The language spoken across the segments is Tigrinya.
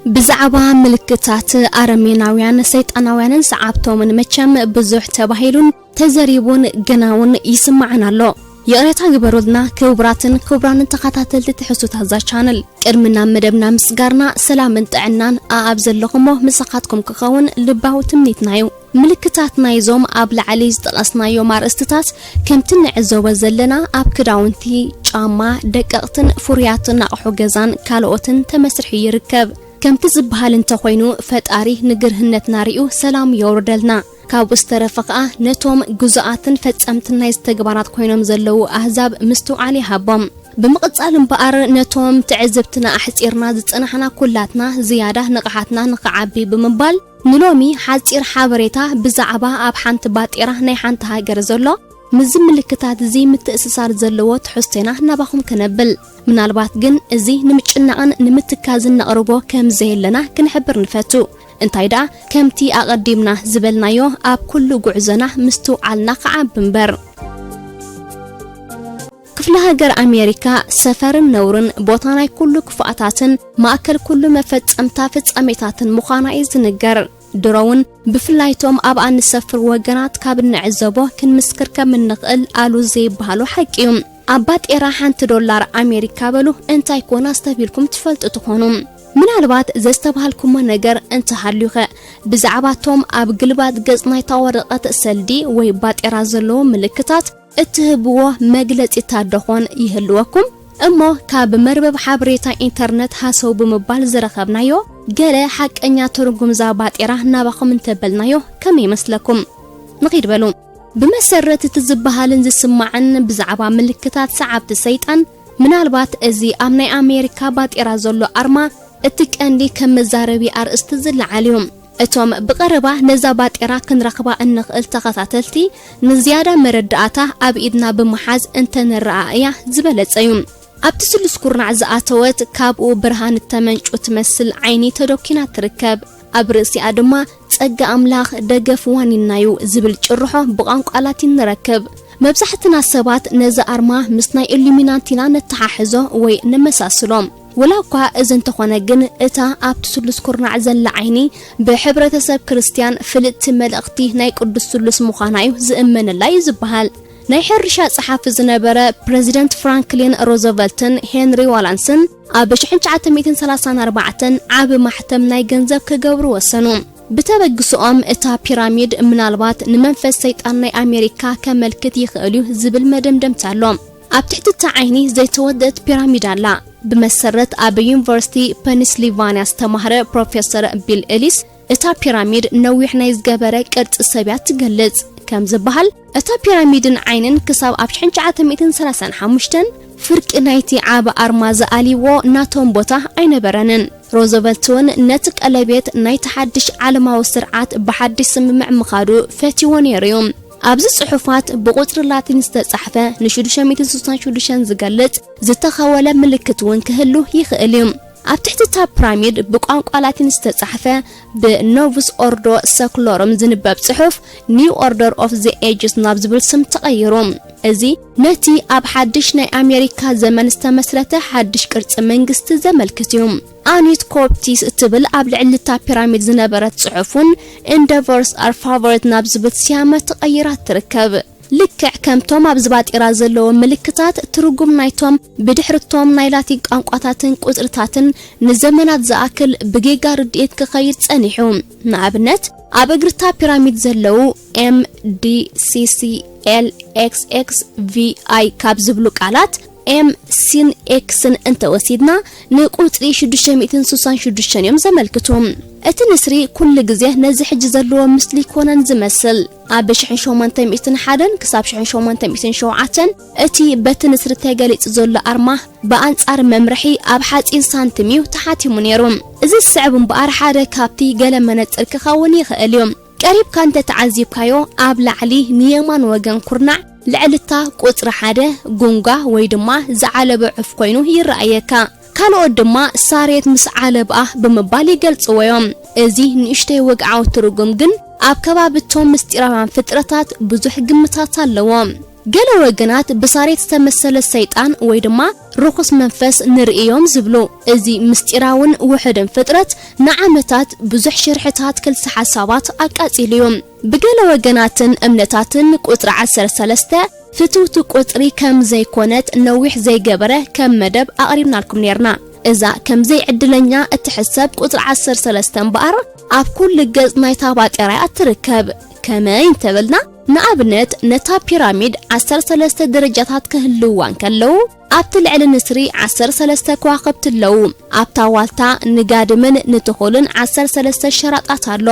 ብዛዕባ ምልክታት ኣረሜናውያን፣ ሰይጣናውያንን ሰዓብቶምን መቸም ብዙሕ ተባሂሉን ተዘሪቡን ግና እውን ይስማዕን ኣሎ። ይቕሬታ ግበሩልና ክቡራትን ክቡራንን ተኸታተልቲ ትሕዝቶታት እዛ ቻነል። ቅድሚ ናብ መደብና ምስጋርና፣ ሰላምን ጥዕናን ኣኣብ ዘለኹሞ ምሳኻትኩም ክኸውን ልባዊ ትምኒትና እዩ። ምልክታት ናይዞም ኣብ ላዕሊ ዝጠቐስናዮም ኣርእስትታት፣ ከምቲ ንዕዘቦ ዘለና፣ ኣብ ክዳውንቲ፣ ጫማ፣ ደቀቕትን ፍሩያትን ኣቕሑ ገዛን ካልኦትን ተመስሪሑ ይርከብ። ከምቲ ዝበሃል እንተኾይኑ፣ ፈጣሪ ንግርህነትና ሪኡ ሰላም የውርደልና። ካብኡ ዝተረፈ ኸኣ ነቶም ግዙኣትን ፈጸምትን ናይዚ ተግባራት ኮይኖም ዘለዉ ኣህዛብ ምስትውዓል ይሃቦም። ብምቕጻል እምበኣር፣ ነቶም ትዕዝብትና ኣሕጺርና ዝጸናሕና ኩላትና፣ ዝያዳ ንቕሓትና ንኽዓቢ ብምባል፣ ንሎሚ ሓጺር ሓበሬታ ብዛዕባ ኣብ ሓንቲ ባጤራ ናይ ሓንቲ ሃገር ዘሎ ምስዚ ምልክታት እዚ ምትእስሳር ዘለዎ ትሕዝቶ ኢና ናባኹም ከነብል። ምናልባት ግን እዚ ንምጭናቕን ንምትካዝን ነቕርቦ ከም ዘየለና ክንሕብር ንፈቱ። እንታይ ደኣ፣ ከምቲ ኣቐዲምና ዝበልናዮ፣ ኣብ ኩሉ ጉዕዞና ምስትውዓልና ክዓቢ እምበር። ክፍለ ሃገር ኣሜሪካ ሰፈርን ነውርን፣ ቦታ ናይ ኩሉ ክፉኣታትን ማእከል ኩሉ መፈጸምታ ፍጻሜታትን ምዃና እዩ ዝንገር። ድሮ እውን ብፍላይ እቶም ኣብኣ እንሰፍር ወገናት ካብ እንዕዘቦ ክንምስክር ከም እንኽእል ኣሉ ዘይበሃሎ ሓቂ እዩ። ኣብ ባጤራ ሓንቲ ዶላር ኣሜሪካ በሉ እንታይ ኮን ኣስተብሂልኩም ትፈልጡ ትኾኑ። ምናልባት ዘስተብሃልኩሞ ነገር እንተሃልዩኸ፣ ብዛዕባ እቶም ኣብ ግልባጥ ገጽ ናይታ ወረቐት ሰልዲ ወይ ባጤራ ዘለዉ ምልክታት እትህብዎ መግለጺታት ደኾን ይህልወኩም? እሞ ካብ መርበብ ሓበሬታ ኢንተርነት ሃሰው ብምባል ዝረኸብናዮ ገለ ሓቀኛ ትርጉም እዛ ባጤራ ናባኹም እንተበልናዮ ከመይ ይመስለኩም? ንኺድ በሉ። ብመሰረት እቲ ዝበሃልን ዝስማዕን ብዛዕባ ምልክታት ሰዓብቲ ሰይጣን፣ ምናልባት እዚ ኣብ ናይ ኣሜሪካ ባጤራ ዘሎ ኣርማ እቲ ቀንዲ ከም መዛረቢ ኣርእስቲ ዝለዓል እዩ። እቶም ብቐረባ ነዛ ባጤራ ክንረኽባ እንኽእል ተኸታተልቲ፣ ንዝያዳ መረዳእታ ኣብ ኢድና ብምሓዝ እንተንረኣእያ ዝበለጸ እዩ። ኣብቲ ስሉስ ኩርናዕ ዝኣተወት፣ ካብኡ ብርሃን እተመንጩ ትመስል ዓይኒ ተደኲና ትርከብ። ኣብ ርእሲኣ ድማ "ጸጋ ኣምላኽ ደገፍ ዋኒንና'ዩ" ዝብል ጭርሖ ብቋንቋ ላቲን ንረክብ። መብዛሕትና ሰባት ነዚ ኣርማ ምስ ናይ ኢሉሚናቲና ነተሓሕዞ ወይ ነመሳስሎ። ወላ እኳ እዚ እንተኾነ ግን፣ እታ ኣብቲ ስሉስ ኩርናዕ ዘላ ዓይኒ፣ ብሕብረተሰብ ክርስትያን ፍልጥቲ መልእኽቲ ናይ ቅዱስ ስሉስ ምዃና እዩ ዝእመነላ እዩ ዝበሃል። ናይ ሕርሻ ጸሓፊ ዝነበረ ፕረዚደንት ፍራንክሊን ሮዘቨልትን ሄንሪ ዋላንስን ኣብ ሽሕን ትሽዓተ ሚእትን ሰላሳን ኣርባዕተን ዓቢ ማሕተም ናይ ገንዘብ ክገብሩ ወሰኑ። ብተበግሶኦም፣ እታ ፒራሚድ ምናልባት ንመንፈስ ሰይጣን ናይ ኣሜሪካ ከመልክት ይኽእል እዩ ዝብል መደምደምታ ኣሎ። ኣብ ትሕቲ እታ ዓይኒ ዘይተወደአት ፒራሚድ ኣላ። ብመሰረት ኣብ ዩኒቨርሲቲ ፐንስሊቫንያ ዝተማህረ ፕሮፌሰር ቢል ኤሊስ፣ እታ ፒራሚድ ነዊሕ ናይ ዝገበረ ቅርጺ ሰብ እያ ትገልጽ። ከም ዝበሃል፣ እታ ፒራሚድን ዓይንን ክሳብ ኣብ ሽሕን ትሽዓተ ሚእትን ሰላሳን ሓሙሽተን ፍርቂ ናይቲ ዓቢ ኣርማ ዝኣልይዎ ናቶም ቦታ ኣይነበረንን። ሮዘቨልት እውን ነቲ ቀለቤት ናይቲ ሓድሽ ዓለማዊ ስርዓት ብሓድሽ ስምምዕ ምኻዱ ፈትይዎ ነይሩ እዩ። ኣብዚ ጽሑፋት ብቁጽሪ ላቲን ዝተጻሕፈ ንሽዱሽተ ሚእትን ስሳን ሽዱሽተን ዝገልጽ ዝተኸወለ ምልክት እውን ክህሉ ይኽእል እዩ። ኣብ ትሕቲ እታ ፒራሚድ ብቋንቋ ላቲን ዝተጻሕፈ ብኖቭስ ኦርዶ ሰክሎርም ዝንበብ ጽሑፍ New Order of the Ages ናብ ዝብል ስም ተቐይሩ። እዚ ነቲ ኣብ ሓድሽ ናይ ኣሜሪካ ዘመን ዝተመስረተ ሓድሽ ቅርጺ መንግስቲ ዘመልክት እዩ። ኣኒት ኮርቲስ እትብል ኣብ ልዕሊ እታ ፒራሚድ ዝነበረት ጽሑፍ እውን Endeavors are favored ናብ ዝብል ስያመ ተቐይራ ትርከብ። ልክዕ ከምቶም ኣብዚ ባጤራ ዘለዉ ምልክታት፣ ትርጉም ናይቶም ብድሕርቶም ናይ ላቲን ቋንቋታትን ቁጽርታትን ንዘመናት ዝኣክል ብጌጋ ርድኢት ክኸይድ ጸኒሑ። ንኣብነት፣ ኣብ እግሪ እታ ፒራሚድ ዘለዉ M D C C L X X V I ካብ ዝብሉ ቃላት M-sin X-ን እንተወሲድና፣ ንቁጽሪ ሽዱሽተ ሚእትን ስሳን ሽዱሽተን እዮም ዘመልክቱ። እቲ ንስሪ ኩሉ ግዜ ነዚ ሕጂ ዘለዎ ምስሊ ኣይኮነን ዝመስል። ኣብ ሽሕን ሸሞንተ ሚእትን ሓደን ክሳብ ሽሕን ሸሞንተ ሚእትን ሸውዓተን፣ እቲ በቲ ንስሪ ተገሊጹ ዘሎ ኣርማ ብኣንጻር መምርሒ ኣብ ሓጺን ሳንቲም እዩ ተሓቲሙ ነይሩ። እዚ ዝስዕብ እምበኣር ሓደ ካብቲ ገለ መነጽር ክኸውን ይኽእል እዩ። ቀሪብካ እንተ ተዓዚብካዮ፣ ኣብ ላዕሊ ንየማን ወገን ኩርናዕ፣ ልዕሊ እታ ቁጽሪ ሓደ ጉንጓ ወይ ድማ ዝዓለበ ዑፍ ኮይኑ ይረኣየካ። ካልኦት ድማ ሳሬት ምስ ዓለብኣ ብምባል ይገልጽዎ እዮም። እዚ ንእሽተይ ወግዓዊ ትርጉም ግን ኣብ ከባቢ እቶም ምስጢራውያን ፍጥረታት ብዙሕ ግምታት ኣለዎ። ገለ ወገናት ብሳሬት ዝተመሰለ ሰይጣን ወይ ድማ ርኹስ መንፈስ ንርእዮም ዝብሉ፣ እዚ ምስጢራውን ውሑድን ፍጥረት ንዓመታት ብዙሕ ሽርሕታት ክልሰ ሓሳባት ኣቃጺሉ እዩ። ብገለ ወገናትን እምነታትን ቁጽሪ ዓሰርተ ሰለስተ ፍትውቲ ቁጽሪ ከም ዘይኮነት ነዊሕ ዘይገበረ ከም መደብ ኣቕሪብናልኩም ነርና። እዛ ከም ዘይዕድለኛ እትሕሰብ ቁጽሪ ዓሰርተ ሰለስተ እምበኣር ኣብ ኩሉ ገጽ ናይታ ባጤራ እያ እትርከብ። ከመይ እንተበልና፣ ንኣብነት ነታ ፒራሚድ ዓሰርተ ሰለስተ ደረጃታት ክህልዋ እንከለዉ፣ ኣብቲ ልዕሊ ንስሪ ዓሰርተ ሰለስተ ከዋኽብቲ ኣለዉ። ኣብታ ዋልታ ንጋድምን ንትኹልን ዓሰርተ ሰለስተ ሸራጣት ኣሎ።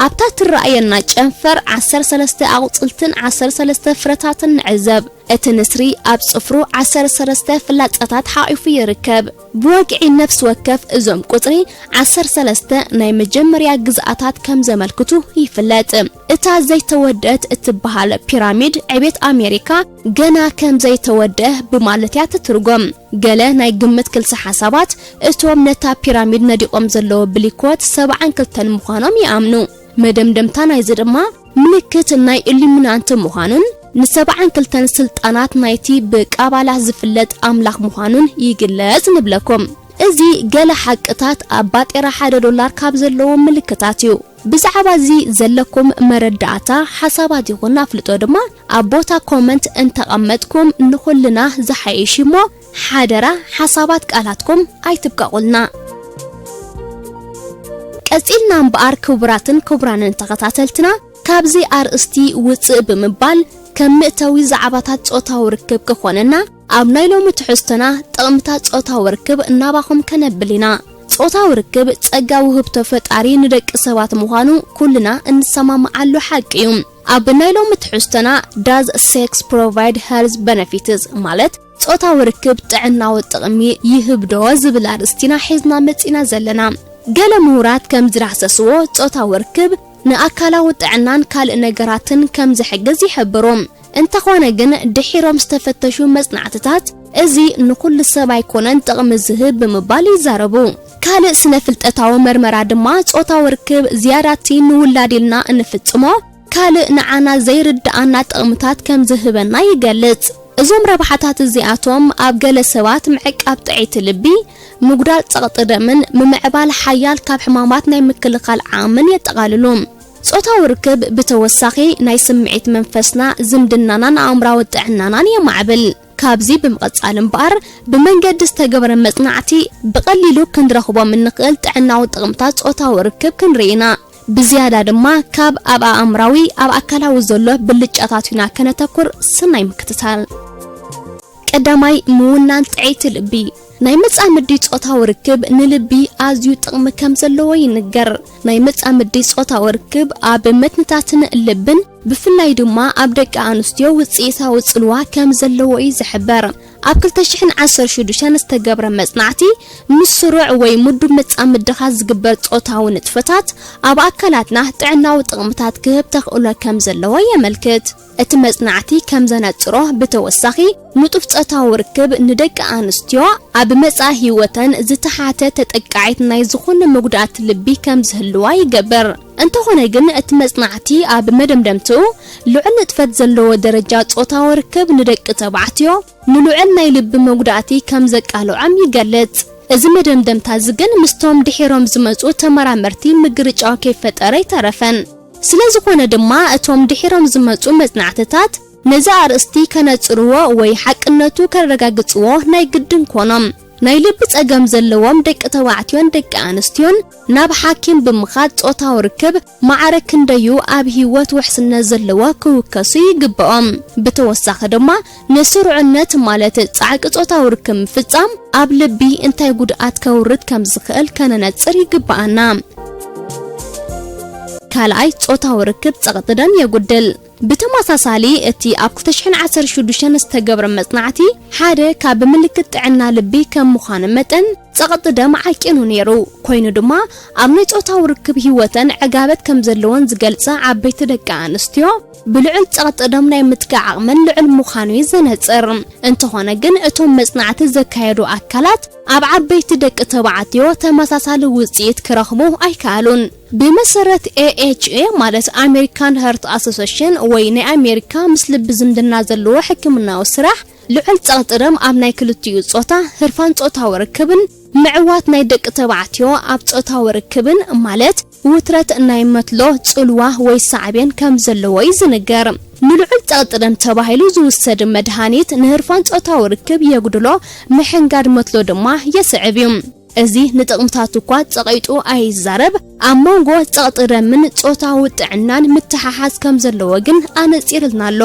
ኣብታ ትረኣየና ጨንፈር ዓሰርተ ሰለስተ ኣቑጽልትን ዓሰርተ ሰለስተ ፍረታትን ንዕዘብ። እቲ ንስሪ ኣብ ጽፍሩ ዓሰርተ ሰለስተ ፍላጻታት ሓቒፉ ይርከብ። ብወግዒ ነፍሲ ወከፍ እዞም ቁጽሪ ዓሰርተ ሰለስተ ናይ መጀመርያ ግዝኣታት ከም ዘመልክቱ ይፍለጥ። እታ ዘይተወደአት እትበሃል ፒራሚድ ዕቤት ኣሜሪካ ገና ከም ዘይተወደአ ብማለት እያ ትትርጎም። ገለ ናይ ግምት ክልሰ ሓሳባት እቶም ነታ ፒራሚድ ነዲቖም ዘለዉ ብሊኮት ሰብዓን ክልተን ምዃኖም ይኣምኑ። መደምደምታ ናይዚ ድማ ምልክት ናይ ኢሉሚናንቲ ምዃኑን ንሰብዓን ክልተን ስልጣናት ናይቲ ብቃባላ ዝፍለጥ ኣምላኽ ምዃኑን ይግለጽ ንብለኩም። እዚ ገለ ሓቅታት ኣብ ባጤራ ሓደ ዶላር ካብ ዘለዉ ምልክታት እዩ። ብዛዕባ እዚ ዘለኩም መረዳእታ፣ ሓሳባት ይኹን ኣፍልጦ ድማ ኣብ ቦታ ኮመንት እንተቐመጥኩም ንኹልና ዝሓይሽ እሞ ሓደራ ሓሳባት ቃላትኩም ኣይትብቀቑልና። ቀጺልና እምበኣር ክቡራትን ክቡራንን ተኸታተልትና፣ ካብዚ ኣርእስቲ ውጽእ ብምባል ከም መእተዊ ዛዕባታት ጾታዊ ርክብ ክኾነና ኣብ ናይ ሎሚ ትሕዝቶና ጥቕምታት ጾታዊ ርክብ እናባኹም ከነብል ኢና። ጾታዊ ርክብ ጸጋ ውህብቶ ፈጣሪ ንደቂ ሰባት ምዃኑ ኩልና እንሰማማዓሉ ሓቂ እዩ። ኣብ ናይ ሎሚ ትሕዝቶና Does sex provide health benefits ማለት ጾታዊ ርክብ ጥዕናዊ ጥቕሚ ይህብ ዶ ዝብል ኣርእስቲና ሒዝና መጺና ዘለና። ገለ ምሁራት ከም ዝዳህሰስዎ ጾታዊ ርክብ ንኣካላዊ ጥዕናን ካልእ ነገራትን ከም ዝሕግዝ ይሕብሩ። እንተኾነ ግን ድሒሮም ዝተፈተሹ መጽናዕትታት እዚ ንኹሉ ሰብ ኣይኮነን ጥቕሚ ዝህብ ብምባል ይዛረቡ። ካልእ ስነ ፍልጠታዊ መርመራ ድማ ጾታዊ ርክብ ዝያዳቲ ንውላድ ኢልና እንፍጽሞ ካልእ ንዓና ዘይርድኣና ጥቕምታት ከም ዝህበና ይገልጽ። እዞም ረብሓታት እዚኣቶም ኣብ ገለ ሰባት ምዕቃብ ጥዕይቲ ልቢ፣ ምጉዳል ጸቕጢ ደምን ምምዕባል ሓያል ካብ ሕማማት ናይ ምክልኻል ዓቕምን የጠቓልሉ። ጾታዊ ርክብ ብተወሳኺ ናይ ስምዒት መንፈስና፣ ዝምድናናን ኣእምራዊ ጥዕናናን የማዕብል። ካብዚ ብምቕጻል እምበኣር ብመንገዲ ዝተገብረ መጽናዕቲ ብቐሊሉ ክንረኽቦም እንኽእል ጥዕናዊ ጥቕምታት ጾታዊ ርክብ ክንርኢ ኢና። ብዝያዳ ድማ ካብ ኣብ ኣእምራዊ ኣብ ኣካላዊ ዘሎ ብልጫታት ኢና ከነተኩር ስናይ ምክትታል። ቀዳማይ ምውናን ጥዕይቲ ልቢ። ናይ መጻምዲ ጾታዊ ርክብ ንልቢ ኣዝዩ ጥቕሚ ከም ዘለዎ ይንገር። ናይ መጻምዲ ጾታዊ ርክብ ኣብ መትንታትን ልብን ብፍላይ ድማ ኣብ ደቂ ኣንስትዮ ውጽኢታዊ ጽልዋ ከም ዘለዎ እዩ ዝሕበር። ኣብ ክልተ ሽሕን ዓሰርተ ሽዱሽተን ዝተገብረ መጽናዕቲ ምስ ስሩዕ ወይ ምዱብ መጻምድኻ ዝግበር ጾታዊ ንጥፈታት ኣብ ኣካላትና ጥዕናዊ ጥቕምታት ክህብ ተኽእሎ ከም ዘለዎ የመልክት። እቲ መጽናዕቲ ከም ዘነጽሮ ብተወሳኺ ንጡፍ ጾታዊ ርክብ ንደቂ ኣንስትዮ ኣብ መጻኢ ህይወተን ዝተሓተ ተጠቃዒት ናይ ዝኾነ መጉዳእቲ ልቢ ከም ዝህልዋ ይገብር። እንተኾነ ግን እቲ መጽናዕቲ ኣብ መደምደምትኡ ልዑል ንጥፈት ዘለዎ ደረጃ ጾታዊ ርክብ ንደቂ ተባዕትዮ ንልዑል ናይ ልቢ መጉዳእቲ ከም ዘቃልዖም ይገልጽ። እዚ መደምደምታ እዚ ግን ምስቶም ድሒሮም ዝመጹ ተመራመርቲ ምግርጫው ከይፈጠረ ኣይተረፈን። ስለ ዝኾነ ድማ እቶም ድሒሮም ዝመጹ መጽናዕትታት ነዚ ኣርእስቲ ከነጽርዎ ወይ ሓቅነቱ ከረጋግጽዎ ናይ ግድን ኮኖም። ናይ ልቢ ጸገም ዘለዎም ደቂ ተባዕትዮን ደቂ ኣንስትዮን ናብ ሓኪም ብምኻድ ጾታዊ ርክብ ማዕረ ክንደዩ ኣብ ህይወት ውሕስነት ዘለዎ ክውከሱ ይግብኦም። ብተወሳኺ ድማ ንስሩዕነት ማለት ጻዕቂ ጾታዊ ርክብ ምፍጻም ኣብ ልቢ እንታይ ጉድኣት ከውርድ ከም ዝኽእል ከነነጽር ይግብኣና። ካልኣይ፣ ጾታዊ ርክብ ጸቕጢ ደም የጉድል። ብተመሳሳሊ፣ እቲ ኣብ ክልተ ሽሕን ዓሰርተ ሽዱሽተን ዝተገብረ መጽናዕቲ፣ ሓደ ካብ ምልክት ጥዕና ልቢ ከም ምዃኑ መጠን፣ ጸቕጢ ደም ዓቂኑ ነይሩ። ኮይኑ ድማ ኣብ ናይ ጾታዊ ርክብ ህይወተን ዕጋበት ከም ዘለወን ዝገልጻ ዓበይቲ ደቂ ኣንስትዮ ብልዑል ጸቕጢ ደም ናይ ምጥቃዕ ዓቕመን ልዑል ምዃኑ እዩ ዘነጽር። እንተኾነ ግን እቶም መጽናዕቲ ዘካየዱ ኣካላት ኣብ ዓበይቲ ደቂ ተባዕትዮ ተመሳሳሊ ውጽኢት ክረኽቡ ኣይከኣሉን። ብመሰረት A H A ማለት American Heart Association ወይ ናይ ኣሜሪካ ምስ ልቢ ዝምድና ዘለዎ ሕክምናዊ ስራሕ ልዑል ጸቕጢ ደም ኣብ ናይ ክልቲኡ ጾታ ህርፋን ጾታዊ ርክብን ምዕዋት ናይ ደቂ ተባዕትዮ ኣብ ጾታዊ ርክብን ማለት ውትረት ናይ መትሎ፣ ጽልዋ ወይ ሳዕቤን ከም ዘለዎ እዩ ዝንገር። ንልዑል ጸቕጢ ደም ተባሂሉ ዝውሰድ መድሃኒት ንህርፋን ጾታዊ ርክብ የጉድሎ፣ ምሕንጋድ መትሎ ድማ የስዕብ እዩ። እዚ ንጥቕምታቱ እኳ ጸቒጡ ኣይዛረብ፣ ኣብ መንጎ ጸቕጢ ደምን ጾታዊ ጥዕናን ምትሓሓዝ ከም ዘለዎ ግን ኣነጺርልና ኣሎ።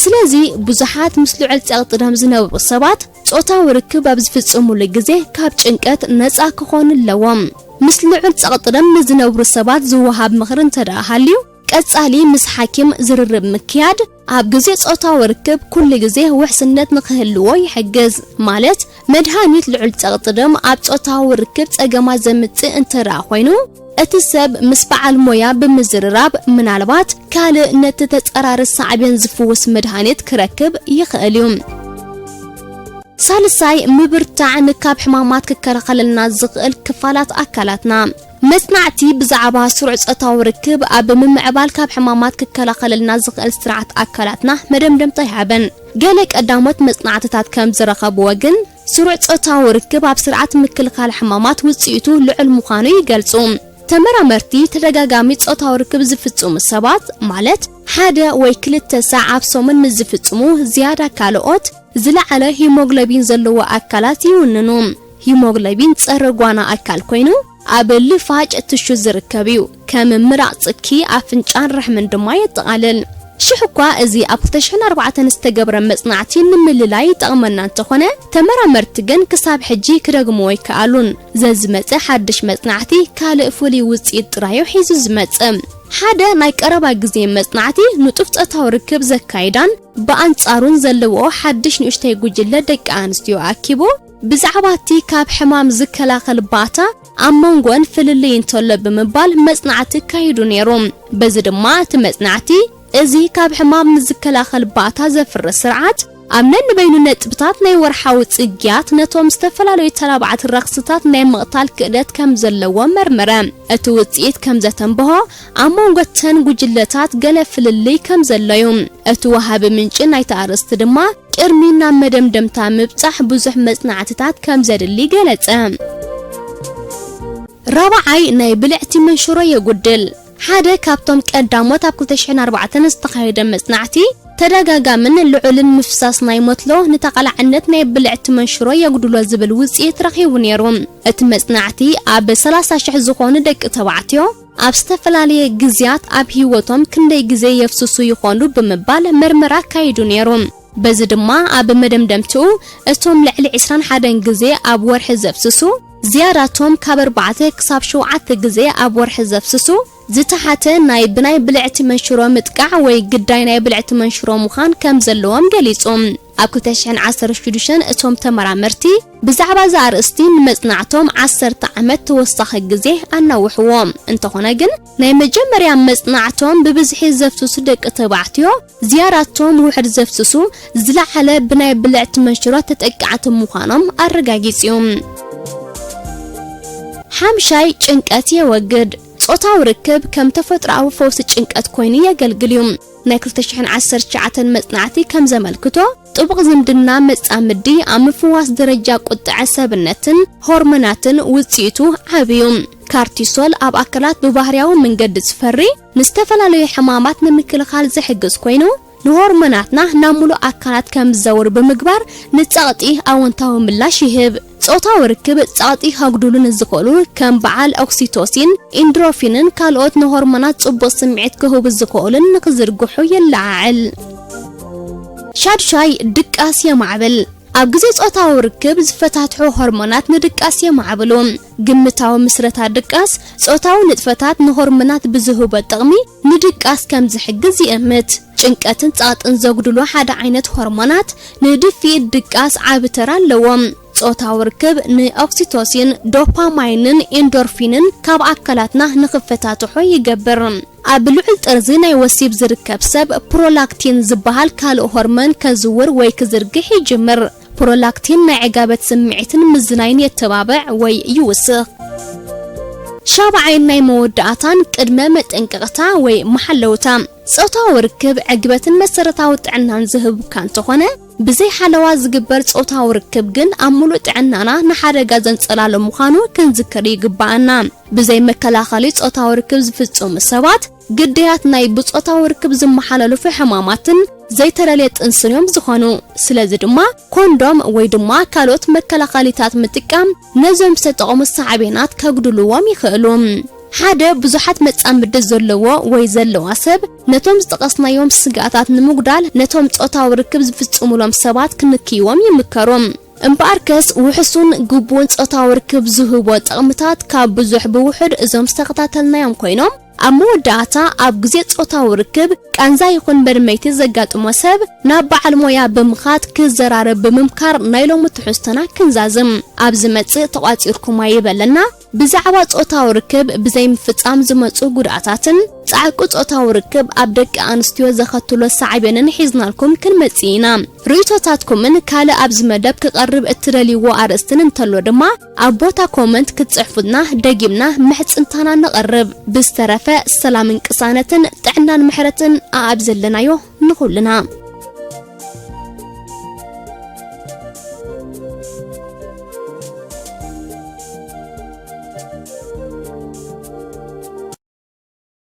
ስለዚ ብዙሓት ምስ ልዑል ጸቕጢ ደም ዝነብሩ ሰባት ጾታዊ ርክብ ኣብ ዝፍጽሙሉ ግዜ ካብ ጭንቀት ነጻ ክኾኑ ኣለዎም። ምስ ልዑል ጸቕጢ ደም ንዝነብሩ ሰባት ዝወሃብ ምኽሪ እንተ ደኣ ሃልዩ፣ ቀጻሊ ምስ ሓኪም ዝርርብ ምክያድ፣ ኣብ ግዜ ጾታዊ ርክብ ኩሉ ግዜ ውሕስነት ንኽህልዎ ይሕግዝ። ማለት መድሃኒት ልዑል ጸቕጢ ደም ኣብ ጾታዊ ርክብ ጸገማት ዘምጽእ እንተ ደኣ ኮይኑ፣ እቲ ሰብ ምስ በዓል ሞያ ብምዝርራብ ምናልባት ካልእ ነቲ ተጸራሪ ሳዕቤን ዝፍውስ መድሃኒት ክረክብ ይኽእል እዩ። ሳልሳይ፣ ምብርታዕ ንካብ ሕማማት ክከላኸለልና ዝኽእል ክፋላት ኣካላትና። መጽናዕቲ ብዛዕባ ስሩዕ ጾታዊ ርክብ ኣብ ምምዕባል ካብ ሕማማት ክከላኸለልና ዝኽእል ስርዓት ኣካላትና መደምደምታ ይሃበን። ገለ ቀዳሞት መጽናዕትታት ከም ዝረኸብዎ ግን፣ ስሩዕ ጾታዊ ርክብ ኣብ ስርዓት ምክልኻል ሕማማት ውጽኢቱ ልዑል ምዃኑ ይገልጹ። ተመራመርቲ ተደጋጋሚ ጾታዊ ርክብ ዝፍጽሙ ሰባት፣ ማለት ሓደ ወይ ክልተ ሳዕ ኣብ ሰሙን ምስ ዝፍጽሙ፣ ዝያዳ ካልኦት ዝለዓለ ሂሞግሎቢን ዘለዎ ኣካላት ይውንኑ። ሂሞግሎቢን ጸረ ጓና ኣካል ኮይኑ፣ ኣብ ልፋጭ ትሹ ዝርከብ እዩ። ከም ምራቕ ጽኪ፣ ኣፍንጫን ርሕምን ድማ የጠቓልል። ሽሕ እኳ እዚ ኣብ ክልተ ሽሕን ኣርባዕተን ዝተገብረ መጽናዕቲ ንምልላይ ይጠቕመና እንተኾነ፣ ተመራመርቲ ግን ክሳብ ሕጂ ክደግምዎ ኣይከኣሉን። ዘዝመጸ ሓድሽ መጽናዕቲ ካልእ ፍሉይ ውጽኢት ጥራዩ ሒዙ ዝመጽእ። ሓደ ናይ ቀረባ ግዜ መጽናዕቲ ንጡፍ ጾታዊ ርክብ ዘካይዳን ብኣንጻሩን ዘለዎ ሓድሽ ንእሽተይ ጉጅለ ደቂ ኣንስትዮ ኣኪቡ፣ ብዛዕባ እቲ ካብ ሕማም ዝከላኸል ባእታ ኣብ መንጎን ፍልልይ እንተሎ ብምባል መጽናዕቲ ኣካይዱ ነይሩ። በዚ ድማ እቲ መጽናዕቲ፣ እዚ ካብ ሕማም ንዝከላኸል ባእታ ዘፍሪ ስርዓት፣ ኣብ ነንበይኑ ነጥብታት ናይ ወርሓዊ ጽግያት ነቶም ዝተፈላለዩ ተላባዕቲ ረኽስታት ናይ ምቕታል ክእለት ከም ዘለዎ መርመረ። እቲ ውጽኢት ከም ዘተንብሆ፣ ኣብ መንጎ እተን ጉጅለታት ገለ ፍልልይ ከም ዘሎ እዩ። እቲ ወሃቢ ምንጪ ናይቲ ኣርእስቲ ድማ፣ ቅድሚ ናብ መደምደምታ ምብጻሕ ብዙሕ መጽናዕትታት ከም ዘድሊ ገለጸ። ራብዓይ፣ ናይ ብልዕቲ መንሽሮ የጉድል። ሓደ ካብቶም ቀዳሞት ኣብ ክልተ ሽሕን ኣርባዕተን ዝተኻየደ መጽናዕቲ፣ ተደጋጋምን ልዑልን ምፍሳስ ናይ መትሎ ንተቓላዕነት ናይ ብልዕቲ መንሽሮ የጉድሎ ዝብል ውጽኢት ረኺቡ ነይሩ። እቲ መጽናዕቲ ኣብ ሰላሳ ሽሕ ዝኾኑ ደቂ ተባዕትዮ ኣብ ዝተፈላለየ ግዜያት ኣብ ህይወቶም ክንደይ ግዜ የፍስሱ ይኾኑ ብምባል መርመራ ኣካይዱ ነይሩ። በዚ ድማ ኣብ መደምደምትኡ እቶም ልዕሊ ዕስራን ሓደን ግዜ ኣብ ወርሒ ዘፍስሱ፣ ዝያዳቶም ካብ ኣርባዕተ ክሳብ ሸውዓተ ግዜ ኣብ ወርሒ ዘፍስሱ፣ ዝተሓተ ናይ ብናይ ብልዕቲ መንሽሮ ምጥቃዕ ወይ ግዳይ ናይ ብልዕቲ መንሽሮ ምዃን ከም ዘለዎም ገሊጹ። ኣብ ክልተ ሽሕን ዓሰርተ ሽዱሽተን እቶም ተመራመርቲ ብዛዕባ እዚ ኣርእስቲ ንመጽናዕቶም ዓሰርተ ዓመት ተወሳኺ ግዜ ኣናውሕዎ። እንተኾነ ግን ናይ መጀመርያ መጽናዕቶም ብብዝሒ ዘፍስሱ ደቂ ተባዕትዮ ዝያዳቶም ውሕድ ዘፍስሱ ዝለዓለ ብናይ ብልዕቲ መንሽሮ ተጠቃዕቲ ምዃኖም ኣረጋጊጹ እዩ። ሓምሻይ፣ ጭንቀት የወግድ። ጾታዊ ርክብ ከም ተፈጥሮኣዊ ፈውሲ ጭንቀት ኮይኑ የገልግል እዩ። ናይ ክልተ ሽሕን ዓሰርተ ትሽዓተን መጽናዕቲ ከም ዘመልክቶ፣ ጥቡቕ ዝምድና መጻምዲ ኣብ ምፍዋስ ደረጃ ቁጥዐ ሰብነትን ሆርሞናትን ውጽኢቱ ዓቢ እዩ። ካርቲሶል ኣብ ኣካላት ብባህርያዊ መንገዲ ዝፈሪ፣ ንዝተፈላለዩ ሕማማት ንምክልኻል ዝሕግዝ ኮይኑ፣ ንሆርሞናትና ናብ ምሉእ ኣካላት ከም ዝዘውር ብምግባር ንጸቕጢ ኣወንታዊ ምላሽ ይህብ። ጾታዊ ርክብ ጸቕጢ ከጉድሉ ንዝኽእሉ ከም በዓል ኦክሲቶሲን፣ ኢንድሮፊንን ካልኦት ንሆርሞናት ጽቡቕ ስምዒት ክህቡ ዝኽእሉን ንኽዝርግሑ የለዓዕል። ሻድሻይ፣ ድቃስ የማዕብል። ኣብ ግዜ ጾታዊ ርክብ ዝፈታትሑ ሆርሞናት ንድቃስ የማዕብሉ። ግምታዊ ምስረታ ድቃስ፣ ጾታዊ ንጥፈታት ንሆርሞናት ብዝህቦ ጥቕሚ ንድቃስ ከም ዝሕግዝ ይእምት። ጭንቀትን ጸቕጥን ዘጉድሉ ሓደ ዓይነት ሆርሞናት ንድፊት ድቃስ ዓቢ ተራ ኣለዎም። ጾታዊ ርክብ ንኦክሲቶሲን፣ ዶፓማይንን ኤንዶርፊንን ካብ ኣካላትና ንኽፈታትሖ ይገብር። ኣብ ልዑል ጥርዚ ናይ ወሲብ ዝርከብ ሰብ ፕሮላክቲን ዝበሃል ካልእ ሆርሞን ከዝውር ወይ ክዝርግሕ ይጅምር። ፕሮላክቲን ናይ ዕጋበት ስምዒትን ምዝናይን የተባብዕ ወይ ይውስኽ። ሻብዓይን ናይ መወዳእታን ቅድመ መጠንቀቕታ ወይ መሓለውታ። ጾታዊ ርክብ ዕግበትን መሰረታዊ ጥዕናን ዝህብካ እንተኾነ፣ ብዘይ ሓለዋ ዝግበር ጾታዊ ርክብ ግን ኣብ ምሉእ ጥዕናና ንሓደጋ ዘንጸላሉ ምዃኑ ክንዝክር ይግብኣና። ብዘይ መከላኸሊ ጾታዊ ርክብ ዝፍጽሙ ሰባት ግዳያት ናይ ብጾታዊ ርክብ ዝመሓላለፉ ሕማማትን ዘይተለልየ ጥንስን እዮም ዝኾኑ። ስለዚ ድማ ኮንዶም ወይ ድማ ካልኦት መከላኸሊታት ምጥቃም ነዞም ዝተጠቐሙ ሳዕቤናት ከጉድልዎም ይኽእሉ። ሓደ ብዙሓት መጻምድቲ ዘለዎ ወይ ዘለዋ ሰብ ነቶም ዝጠቐስናዮም ስግኣታት ንምጉዳል ነቶም ጾታዊ ርክብ ዝፍጽሙሎም ሰባት ክንክይዎም ይምከሩ። እምበኣርከስ ውሕሱን ግቡእን ጾታዊ ርክብ ዝህቦ ጥቕምታት ካብ ብዙሕ ብውሑድ እዞም ዝተኸታተልናዮም ኮይኖም፣ ኣብ መወዳእታ ኣብ ግዜ ጾታዊ ርክብ ቃንዛ ይኹን መድመይቲ ዘጋጥሞ ሰብ ናብ በዓል ሞያ ብምኻድ ክዘራረብ ብምምካር ናይ ሎሚ ትሕዝቶና ክንዛዝም። ኣብ ዝመጽእ ተቋጺርኩማ ይበለና። ብዛዕባ ጾታዊ ርክብ ብዘይ ምፍጻም ዝመጹ ጉድኣታትን ጻዕቂ ጾታዊ ርክብ ኣብ ደቂ ኣንስትዮ ዘኸትሎ ሳዕቤንን ሒዝናልኩም ክንመጽእ ኢና። ርእይቶታትኩምን ካልእ ኣብዚ መደብ ክቐርብ እትደልይዎ ኣርእስትን እንተሎ ድማ ኣብ ቦታ ኮመንት ክትጽሕፉልና ደጊምና ምሕጽንታና ነቐርብ። ብዝተረፈ ሰላምን ቅሳነትን ጥዕናን ምሕረትን ኣኣብ ዘለናዮ ንኹልና።